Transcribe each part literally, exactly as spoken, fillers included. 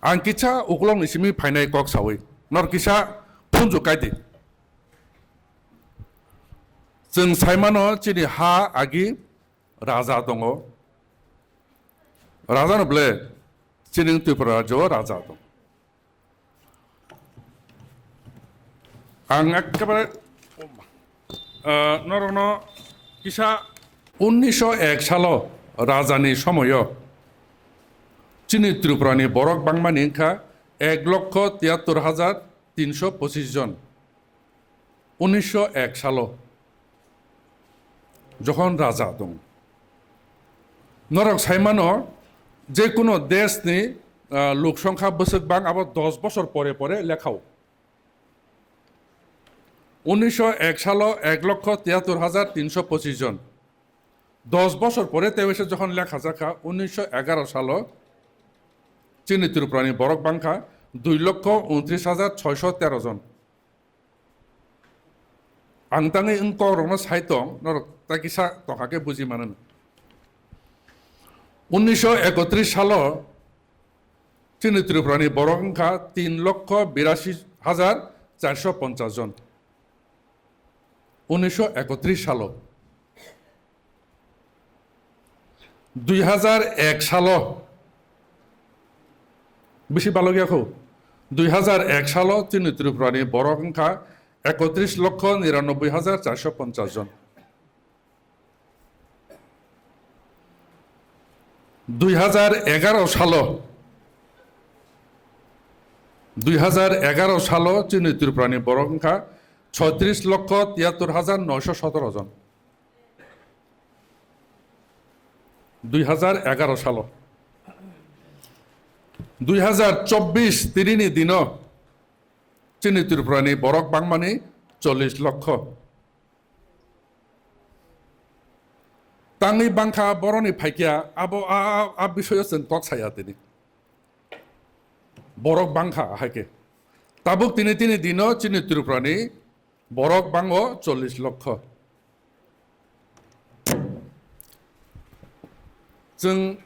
Ang kisa ukulokni simi phainai kok sawi, nor kisa phunju kaidi. Chwng saimano chini ha agi raja tongo. Raja no ble chini Tripura rajyo raja tongo. Ang ekkebare, ah, norokno kisa unnisho ek salo rajani somoyo chini Tripurani borok bangmani wngkha ek lokho tiyattor hajar tinsho pochis jon. Unnisho ek salo jokhon raja tong. Norok saimano, je kuno deshni, ah, luk songkha bwswk bang abo dos bosor pore pore lekhao. Unnisho ek salo ek lokho tiyattor hajar tinsho pochis jon. Dos bosor pore tei waisa jokhon lekha jakha, unnisho egaro salo chini Tripurani borok bangkha dui lokho untris hajar soisho tero jon. Ang tangwi wng kokrokno sai tong, norok ta kisa tongkha khe buji mano. Unnisho ekotris salo chini Tripurani borok wngkha tin lokho birasi hajar charsho ponchas jon. Unnisho ekotris salo. Dui hajar ek salo, bisi balok yakho, dui hajar ek salo chini Tripurani borok wngkha ekotris lokho niranobboi hajar charsho ponchas jon. Dui hajar egaro salo, dui hajar egaro salo chini Tripurani borok wngkha soitris lokho tiyattor hajar noisho sotoro jon. Dui hajar egaro salo. Dui hajar chobbis tinini dino chini Tripurani borok bangmani chollis lokho. Tangwi bangkha boroni phaikya abo a, a, a bisoyo chwng kok saya tini. Borok bangkha haike. Tabuk tini tini dino chini Tripurani borok bango chollis lokho. Chwng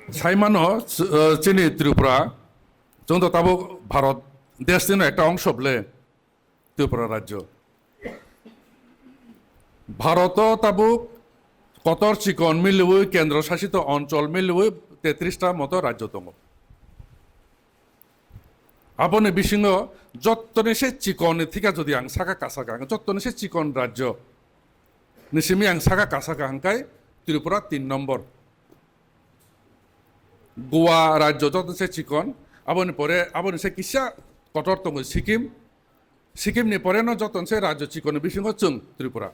saimano, ch-, eh, chini Tripura, chwng to tabuk Bharat deshnino ekta ongso ble Tripura rajyo. Bharoto tabuk kotor chikon miliwi, kendro sasito onchol miliwi tetris ta moto rajyo tongo. Aboni bisingo jottoni se chikonni thika jodi ang saka kasaka, ang jottoni se chikon rajyo ni simi ang saka kasaka hangkai Tripura tin nombor. Goa rajyo jottoni se chikon, aboni pore, aboni se kisa kotor tongo Sikkim. Sikkim ni pore no jottoni se rajyo chikonni bisingo chwng Tripura.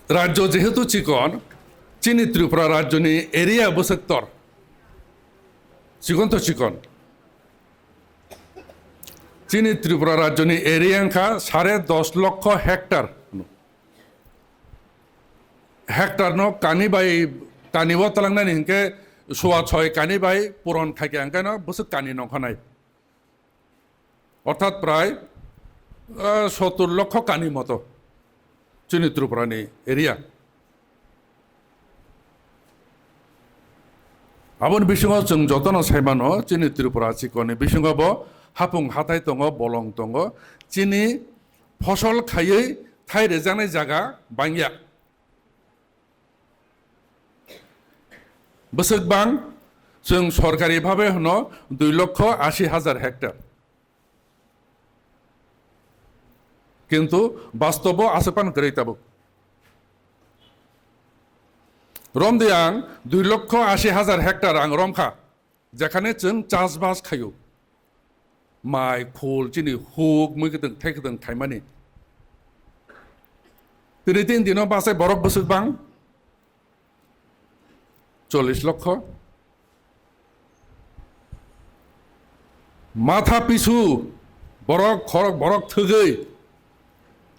Rajyo jehetu chikon, chini Tripura rajyoni area bwswk tor. Chikon to chikon. Chini Tripura rajyoni area wngkha sare dos lokho hectare. Hectare no kani bai, kani o talangnani hinkhe suwa choi kani bai puron khaikhe hingkhe no bwswk kani nongkhanai. Orthat prai, ah, sottur lokho kani moto chini Tripura ni area. Aboni bisingo chwng jotono saimano chini Tripura chikoni bisingo bo hapung hathai tongo, bolong tongo, chini phosol khaiwi thai rwjaknai jaga bangya. Bwswk bang chwng sorkari bhabe hwno dui lokho asi hajar hectare. Kintu bastobo aswk phano kwrwi tabuk. Romdi ang dui lokho asi hajar hectare ang romkha. Jekhane chwng chasbas khaio, mai, khul, chini huk, mui kwtwng, thai kwtwng khaimani. Tini tin dino bachai borok bwswk bang chollis lokho. Matha pisu borok khorok borok thwgwi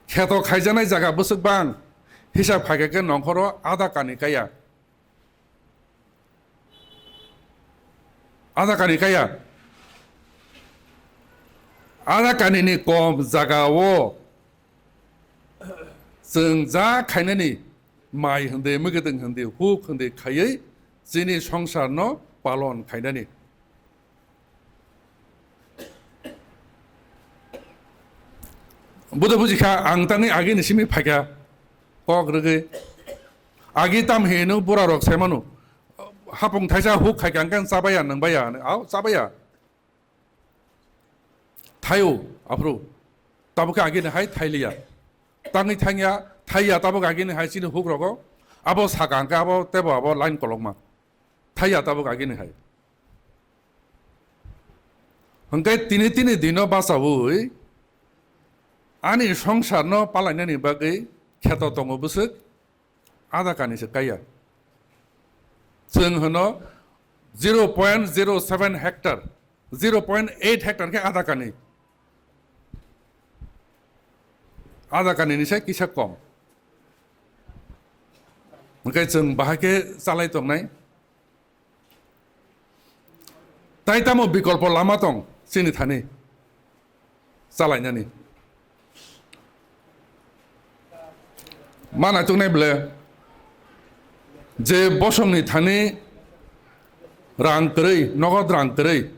kheto khaijaknai jaga bwswk bang hisab khaikhe nongkhoro ada kani kaya. Ada kani kaya. Ada kani ni kom jaga o chwng ja khainani mai hindi, mwgwtwng hindi, huk hindi khaiwi chini songsarno palon khainani. Buda bujikha, ang tangwi agini simi phaikha, kok rwgwi. Agi tam hino bura rok sai mano. Hapung thaisa huk khaikha hwnkhe chabaya, nwngbaya, au chabaya. Thaio, aphuru. Tabuk khe agini hai thailiya. Tangwi thangya, thaiya, tabuk agini hai chini huk rogo. Abo saka hwnkhe abo tebo abo line kolokma. Thaiya tabuk agini hai. Hwnkhe tini tini dino bachaui ani songsarno palainani bagwi kheto tongo bwswk, ada kani se kaiya. Chwng hwno zero point zero seven hectare, zero point eight hectare khe ada kani. Ada kani ni se kisa kom. Hwnkhe chwng bahai khe chalai tongnai. Tai tamo bikolpo lama tong chini thani chalainani? Ma naituknai ble, je bosongni thani rang kwrwi, nogod rang kwrwi,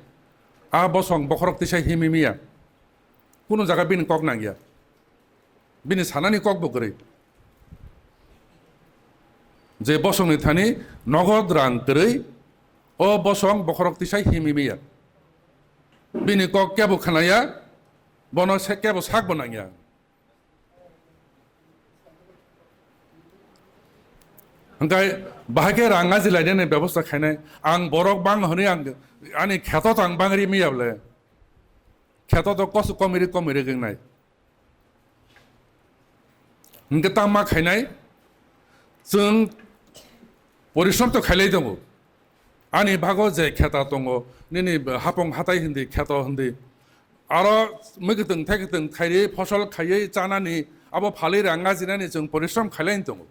a bosong bokhorok tisa himi miya. Kunu jaga bini kok nangya. Bini sanani kok bo kwrwi. Je bosongni thani nogod rang kwrwi, o bosong bokhorok tisai himi miya. Bini kok kebo khnaya, bono se kebo sak bo nangya. Hwnkhe bahai khe rang ajilainani bebosta khainai. Ang borok bang hwnwi ang ani kheto tang bangri miya ble. Kheto to kosu komiri komiri wngnai. Hwnkhe tamo ma khainai, chwng porishrom to khailai tongo. Ani bago je kheta tongo, nini hapong hatai hindi, kheto hindi. Aro mwkitwng thekitwng khairi, phosol khaiwi chanani, abo phalwi rang ajinani chwng porishrom khailai tongo.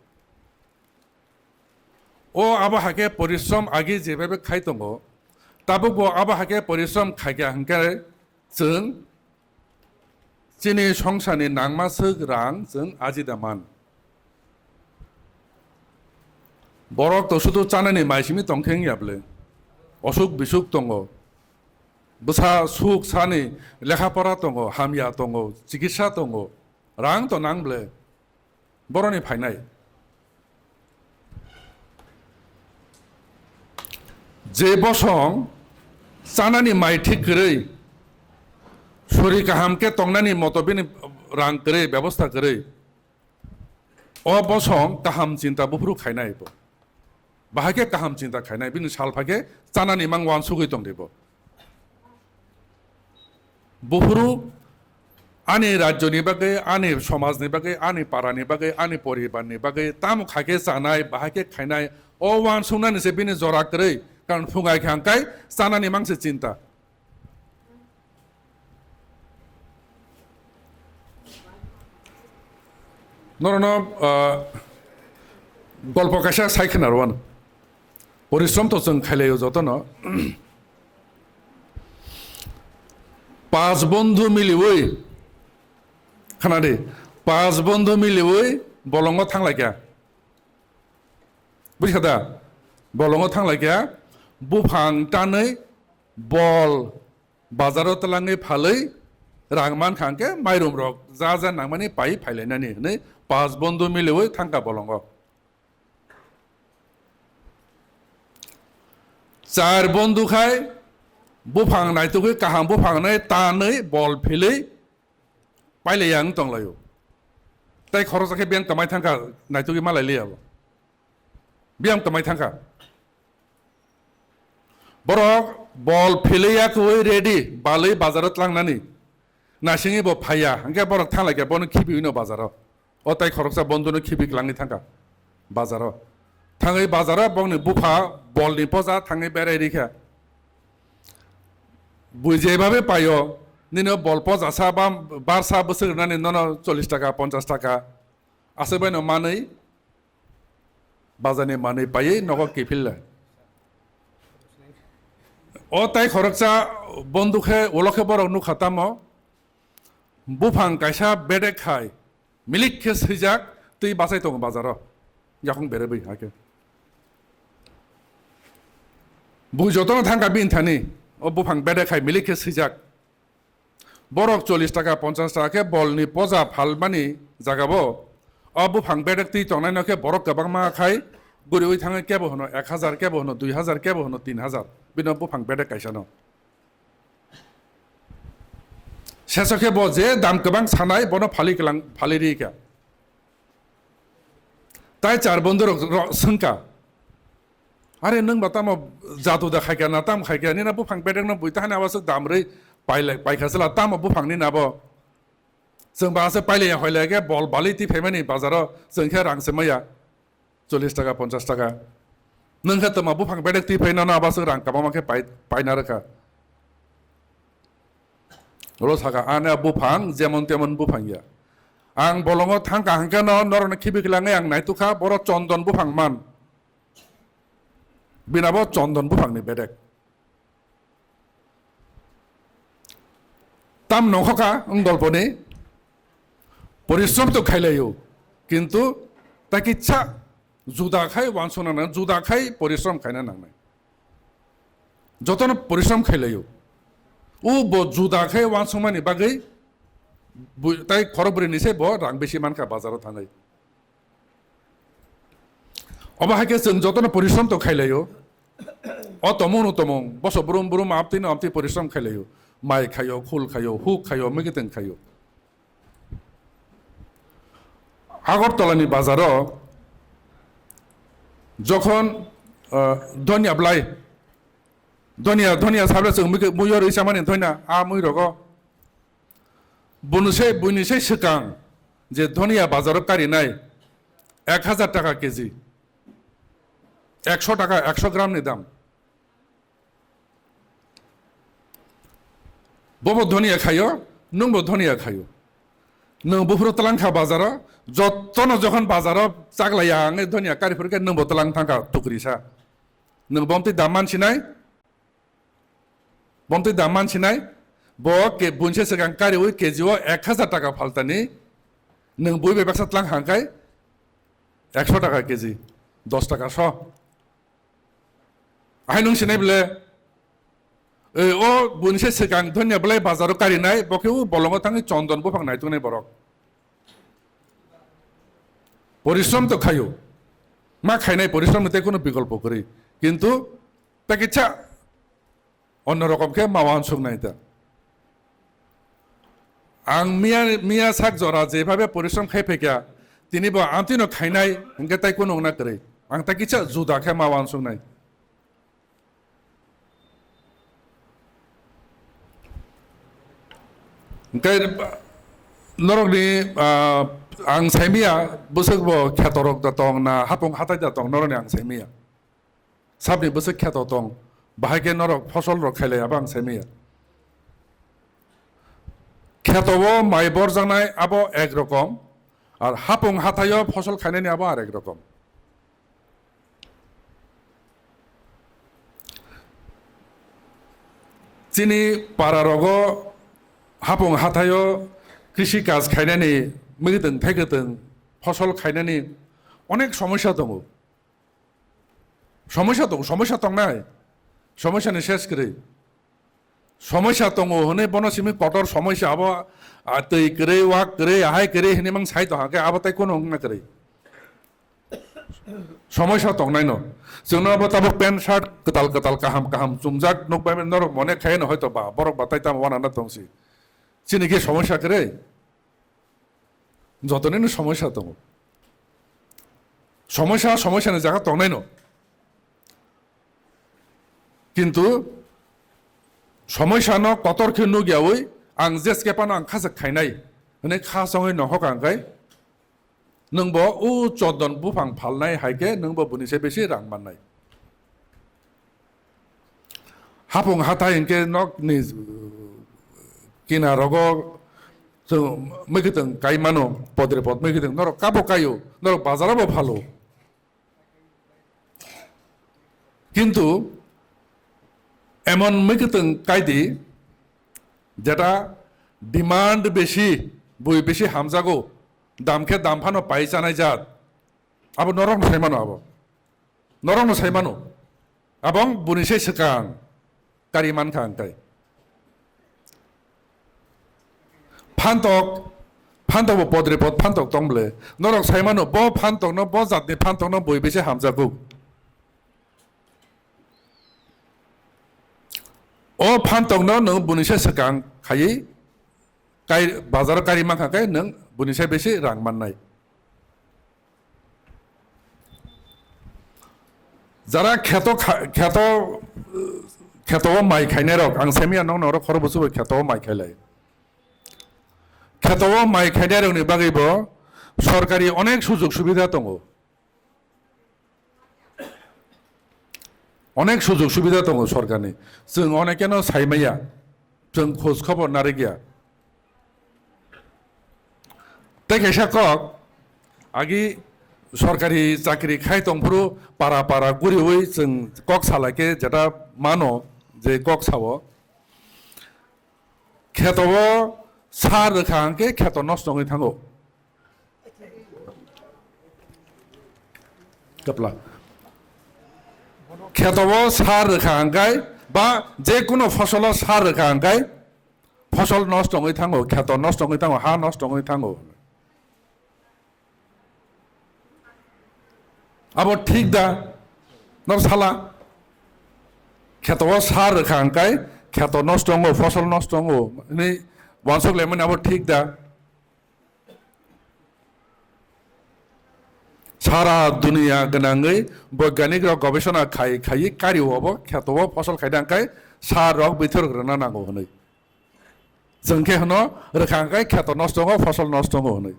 O abo hakhe porishrom agi jebabe khai tongo, tabukbo abo hakhe porishrom khaikha hwnkhe chwng chini songsarni nangma swk rang chwng ajida man. Borok to sudu chanani mai simi tongkhe wngya ble. Osuk bisuk tongo. Bwsa suk sani lekha pora tongo, hamya tongo, chikitsa tongo. Rang to nang ble. Boroni phainai. Je bosong chanani mai thik kwrwi, sori kaham khe tongnani moto bini rang kwrwi, bebosta kwrwi, o bosong kaham chinta buphuru khainai bo. Bahai khe kaham chinta khainai, bini sal phai khe chanani mang uansugwi tongdi bo. Buphuru ani rajyoni bagwi, ani somajni bagwi, ani parani bagwi, ani poribarni bagwi tamo khai khe chanai, bahai khe khainai, o uansuknani se bini jora kwrwi, karon phungai khe hangkai chanani mang se chinta. Norokno, ah, golpo kaisa sai khna rwano. Porishrom to chwng khailaio jotono. Panch bondhu miliwi, khna di, panch bondhu miliwi bolongo thanglaikha. Buji kha da? Bolongo thanglaikha, buphang tanwi bol bazaro twlangwi phalwi rang mankha hwnkhe mairum rok ja ja nangmani pai phailainani hwnwi panch bondhu miliwi thangkha bolongo. Char bondhu khai buphang naitugwi kaham buphang nai tanwi bol philwi pailaiya wng tonglaio. Tai khoroksa khe biyang twmai thangkha, naitugwi malailiya bo. Biyang twmai thangkha. Borok bol philwi yakwui ready, balwi bazaro tlangnani. Nasingwi bo phaiya, hwnkhe borok thanglaikha, bono khibiwino bazaro. O tai khoroksa bondhuno khibi klangwi thangkha bazaro. Thangwi bazaro bongni bupha bolni poja thangwi berai rikha. Bui jebabe paio, nini bol poja sa ba barsa bwswk rwnani nono chollish taka, ponchash taka. Aswk baino manwi, bazarni manwi paiwi nogo kiphil lai. O tai khoroksa bondhu khe, ulo khe borok nukha tamo, buphang kaisa bedek khai, milik khe swijak, twi bachai tongo bazaro. Yakung berebwi hake. Bui jotono thangkha bini thani, o buphang bedek khai milik khe swijak. Borok chollish taka, ponchash taka khe bolni poja phalmani jagao o buphang bedek twi tongnaino khe borok kwbangma khai guriui thangwi kebo hwno ek hazar, kebo hwno dui hazar, kebo hwno tin hazar. Bino buphang bedek kaisano. Seso khe bo je dam kwbang sanai bono phali kwlang, phali ri kha. Tai char bondhu rok, rok swngkha, "Are nwng ba tamo jadu da khaikha na tam khaikha, nini buphang bedek no bui tahani abo swk dam rwi pailai, paikha sela tamo buphang nini abo?" Chwng ba se pailai ya hoilai khe bol bali twi phaimani bazaro chwng khe rang se maya. Chollish taka, ponchash taka. Nwng khe tama buphang bedek twi phai nono abo swk rang kwbangma khe pai, paina rwkha. Oro saka, "Ani a buphang jemon temon buphang ya." Ang bolongo thangkha hwnkhe no norokno khibi kwlangwi ang naitukha, boro chondon buphang man. Binabo chondon buphangni bedek. Tam nongkhoka wng golponi, porishrom to khailaio, kintu ta kisa juda khai wansukna nang, juda khai porishrom khaina nangnai. Jotono porishrom khailaio. O bo juda khai wansukmani bagwi bui-, tai khorokbrwi ni se bo rang bisi mankha bazaro thangwi. Obo hai khe chwng jotono porishrom to khailaio. O tomung no tomung, boso brum brum, amtwi no amtwi porishrom khailaio. Mai khaio, khul khaio, huk khaio, mwkhwtwng khaio. Agartala ni bazaro jokhon, ah, donya belai, donya, donya sabre chwng mui-, muiyo rwi chamani donya, a mui rogo. Buni se, buini se swkang je donya bazaro karinai ek hazar taka keji, ekso taka, ekso gram ni dam. Bobo donya khaio, nwngbo donya khaio. Nwng buphuru twlang kha bazaro, jotono jokhon bazaro chaklaiya wngwi donya kari phuru khe nwngbo twlang thang kha tukrisa. Nwng bomtwi dam mansinai? Bomtwi dam mansinai? Bo ke-, bunse swkang kariui keji o ek hazar taka phaltani, nwng bui bai baksa twlang hangkai ekso taka keji, dos taka so. Ahai nwng sinai bwle, e, o bunse swkang donya belai bazaro karinai, bo khe o bolongo thangwi chondon buphang naituknai borok. Porishrom to khaio. Ma khainai porishrom ni tei kono bikolpo kwrwi. Kintu ta kisa onno rokom khe ma wansuknai ta. Ang miya, miya sak jora jebhabe porishrom khai phaikha, tini bo amtwino khainai, hwnkhe tai kono wngna kwrwi. Ang ta kisa juda khe ma wansuknai. Hwnkhe norokni, ah, ang saimanya bwswk bo khetorok da tong na hapung hatai da tong, norokni ang saimanya. Sabni bwswk kheto tong, bahai khe norok fosol rok khailai abo ang saimanya. Kheto o mai borjaknai abo ek rokom, ar hapung hathai o fosol khainani abo ar ek rokom. Chini para rogo hapung hathai o krishi kaj khainani, mwkhwtwng thaikwtwng fosol khainani onek somosya tongo. Somosya tongo, somosya tongnai. Somosya ni ses kwrwi. Somosya tongo hwnwi bono simi kotor somosya abo, ah, twi kwrwi, wak kwrwi, ahai kwrwi hwnwi mang sai tongkha khe abo tai kono wngna kwrwi. Somosya tongnaino. Chwngno abo tabuk pant shirt kwtal kwtal kaham kaham chumjak nukbai mani norok mone khaino hoito ba borok ba tai tamo wanana tongsi. Chini khe somosya kwrwi. Jotonino somosya tongo. Somosya, somosya ni jaga tongnaino. Kintu somosya no kotor khe nukyaui ang jeske phano ang khajak khainai hwnwi kha songwi nohok ang khai nwngbo o chondon buphang phalnai hai khe nwngbo buni se besi rang mannai. Hapung hathai hinkhe nokni kinarogo chwng mwkhwtwng kai mano, podre pod mwkhwtwng norok kabo kaio, norok bazaro bo phalo. Kintu emon mwkhwtwng kaidi jeta demand besi, bui besi hamjago, dam khe dam phano pai chanai jat. Abo norokno sai mano abo. Norokno sai mano. Abong buni se swkang kari mankha ang tai. Phantok, phantok bo podri pod phantok tong ble. Norok sai mano bo phantok no, bo jatni phantok no bui bisi hamjakgo. O phantok no nwng buni se swkang khaiwi kai, bazaro kari mankha khe nwng buni se bisi rang mannai. Jara kheto kha-, kheto, kheto o mai khainai rok, ang semiya nong noro khoro busu bai kheto o mai khailai. Kheto o mai khainai rok ni bagwi bo sorkari onek sujug subida tongo. Onek sujug subida tongo sorkarni. Chwng onekeno saimaya. Chwng khoj khobor narikya. Tei kaisa kok, agi sorkari chakri khai tongphuru para para guriwi chwng kok salaikhe jeta mano je kok sao. Kheto o sar rwkha hwnkhe kheto nosto wngwi thango. Kapla. Kheto o sar rwkha hwnkhe ba je kuno fosol o sar rwkha hwnkhe fosol nosto wngwi thango, kheto nosto wngwi thango, ha nosto wngwi thango. Abo thik da? Nor sala? Kheto o sar rwkha hwnkhe kheto nosto wngo, fosol nosto wngo, hwnwi uansuk laimani abo thik da? Sara duniya gwnangwi boigyanik rok gobesona khai khai kari o bo kheto o fosol khaida hwnkhe sar rok bwthwrwk rwna nango hwnwi. Chwng khe hwno rwkha hwnkhe kheto nosto wngo, fosol nosto wngo hwnwi.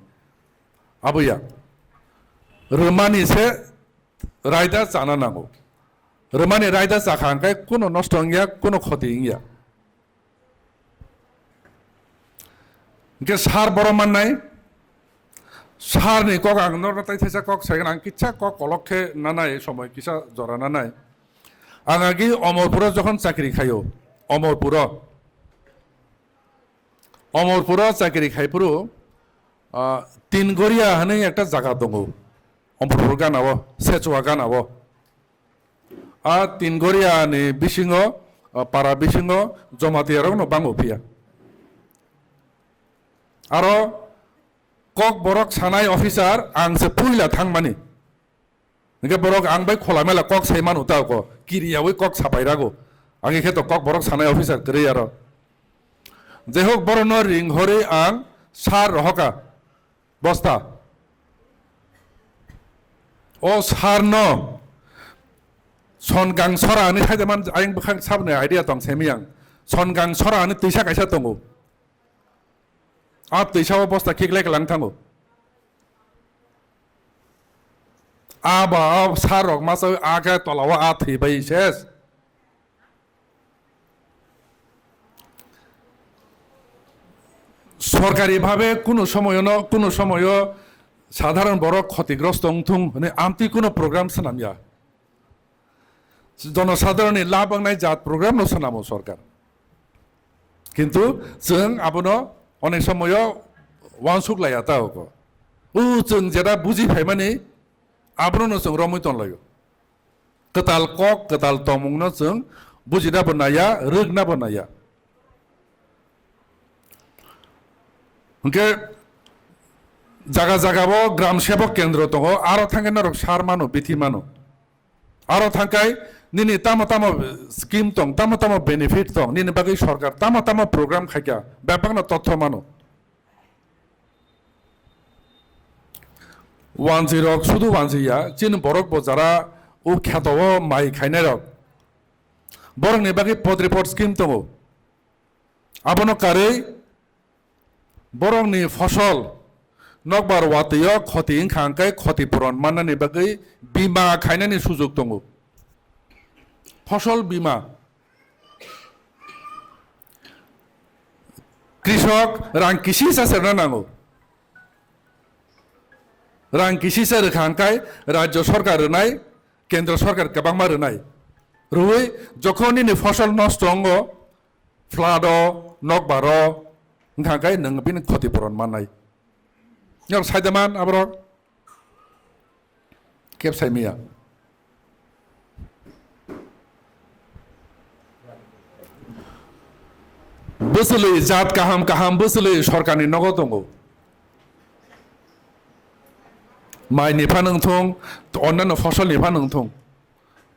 Abo ya. Rwmani se raida chana nango. Rwmani raida chakha hwnkhe kuno nosto wngya, kuno khoti wngya. Hwnkhe sar borom mannai, sar ni kok ang norok tai thaisa kok saigwn, ang kisa kok kolok khe nanai, somoi kisa jora nanai. Ang agi Omorpuro jokhon chakri khaio, Omorpuro, Omorpuro chakri khai phuru, ah, Tingoria hwnwi ekta jaga tongo, Omorpur gana o, Sechua gana o. A Tingoria ni bisingo, ah, para bisingo Jamatia rok no bango phiya. Aro kok borok sanai officer ang se puila thangmani. Hingke borok ang bai khola mela kok sai manu ta ko, kiriyawi kok sapai rago. Ang khe to kok borok sanai officer kwrwi aro. Jehok borok no ring hori ang sar rohoka. Bosta. O sar no Songang sora ani thaide man ayang bwkhang sabni idea tong semi ang. Songang sora ani twisa kaisa tongo. A twisa o bosta khiklai kalang thango. A ba a sar rok masa a khe tola o a thwi bai ses. Sorkari bhabe kuno somoyono, kuno somoyo sadharon borok khotigrosto wngthung hwnwi amtwi kuno program swnamya. Jonosadharonni labh wngnai jat program no swnamo sorkar. Kintu chwng abono onek somoyo uansuk laiya ta oko. O chwng jeta buji phaimani abono no chwng romwi tonlaio. Kwtal kok, kwtal tongmungno chwng bujina bo naiya, rwkna bo naiya. Hwnkhe jaga jaga bo gram sebok kendro tongo, aro thangkhe norok sar mano, bithi mano. Aro thangkai nini tamo tamo scheme tong, tamo tamo benefit tong, nini bagwi sorkar tamo tamo program khaikha, bebakno totho mano. Wanjwi rok sudu wanjwi ya, chini borok bo jara o kheto o mai khainai rok. Borokni bagwi pod report scheme tongo. Abono karwi borokni fosol nokbar watwi o khoti wngkha hwnkhe khoti puron mannani bagwi bima khainani sujuk tongo. Fosol bima. Krisok rang kisisa se rwna nango. Rang kisisa rwkha hwnkhe rajyo sorkar rwnai, kendro sorkar kwbangma rwnai. Rwui jokhon nini fosol nosto wngo, flood o, nokbar o, wngkha hwnkhe nwng bini khoti puron mannai. Nor saidaman aborok. kep saimaya. Bwswlwi jat kaham kaham bwswlwi sorkarni nogo tongo. Mai ni phan wngthung, onnano fosol ni phan wngthung.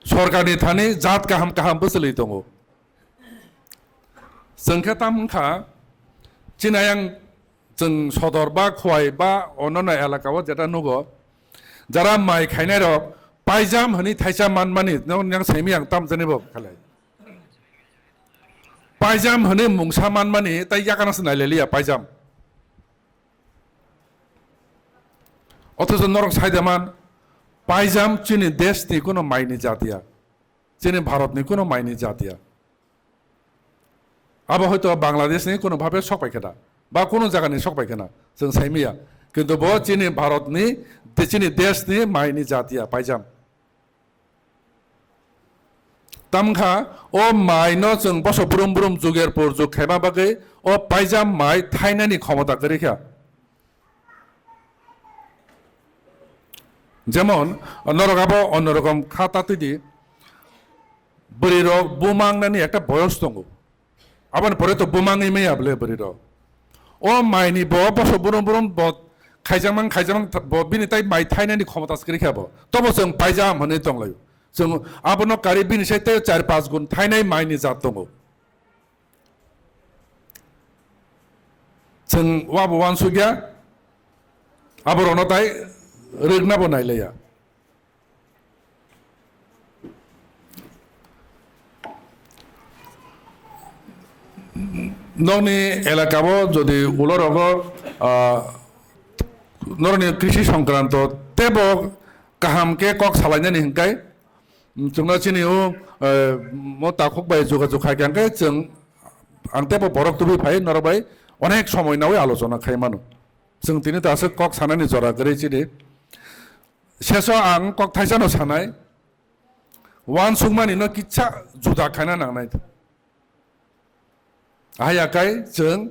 Sorkarni thani jat kaham kaham bwswlwi tongo. Chwng khe tam wngkha, chini ayang chwng sodor ba Khowai ba onnono elaka o jeta nugo, jara mai khainai rok paijam hwnwi thaisa manmani, nang, nang saimaya ang tam jani bo khalai. Paijam hwnwi mungsa manmani tai yakano se naileliya paijam. Othocho norok saida man, paijam chini desh ni kuno mai ni jatiya, chini Bharat ni kuno mai ni jatiya. Abo hoito Bangladesh ni kuno bhabe sok pai kheda, ba kuno jaga ni sok pai khena, chwng saimaya. Kintu bo chini Bharat ni, de-, chini desh ni mai ni jatiya paijam. Tamkha o mai no chwng boso brum brum juger pur jug khaima bagwi o paijam mai thainani khomota kwrwi kha. Jemon, norok abo onno rokom kha ta twi di, bwrwi rok bumang nani ekta boyos tongo. Aboni pore to bumangwi maya bwle bwrwi rok. O mai ni bo boso brum brum bo khaijakmang khaijakmang bo bini tai mai thainani khomota se kwrwi kha bo. Tobo chwng paijam hwnwi tonglaio. Chwng abono kari bini sai tei char panch gun thainai mai ni jat tongo. Chwng wabo uansukya, aborokno tai rwknabo nailaiya. Nokni elakabo jodi ulorogo, ah, norokni krisi songkranto tebo kaham khe kok salainani hwnkhai, chwngno chini o, eh, mo takhuk bai jogajog khai khe chwng, ang tebo borok tubui phai norok bai onek somoi naui alochona khai mano. Chwng tini ta aswk kok sanani jora kwrwi chini. Seso ang kok thaisano sanai, uansukmani no kisa juda khaina nangnai. Ahai akai chwng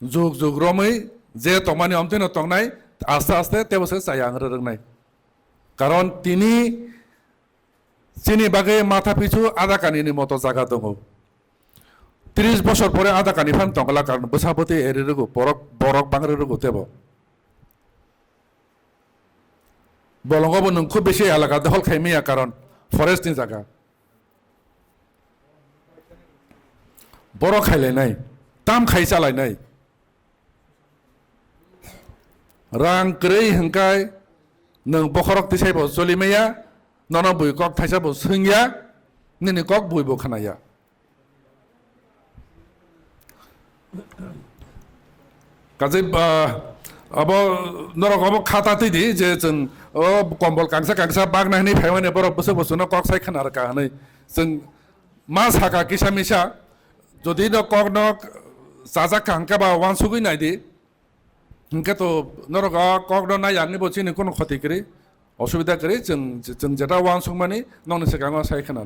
jug jug romwi je tongmani omtwino tongnai, aste aste tebo se chaya ang rwrwknai. Karon tini chini bagwi matha pichu ada kanini moto jaga tongo. Tris bosor pore ada kani phan tongla, karon bwsa bwtwi eri rwgo, borok, borok bangri rwgo tebo. Bolongo bo nwng khub besi elaka dohol khai maya, karon forest ni jaga. Borok khailainai, tam khai chalainai. Rang kwrwi hwnkhai nwng bokhorok tisai bo choli maya, nono bui kok thaisa bo swngya, nini kok bui bo khnaya. Kaje, ah, abo norok abo khata twi di je chwng o kombol kangsa kangsa bagna hwnwi phaimani borok bwswk bwswkno kok sai khna rwkha hwnwi. Chwng ma saka kisa misa, jodi no kok no chajak kha hwnkhe ba uansugwi nai di. Hwnkhe to norok o kok no nai yangni bo chini kono khoti kwrwi, osubida kwrwi, chwng, chwng jeta uansukmani nokni swkango sai khna.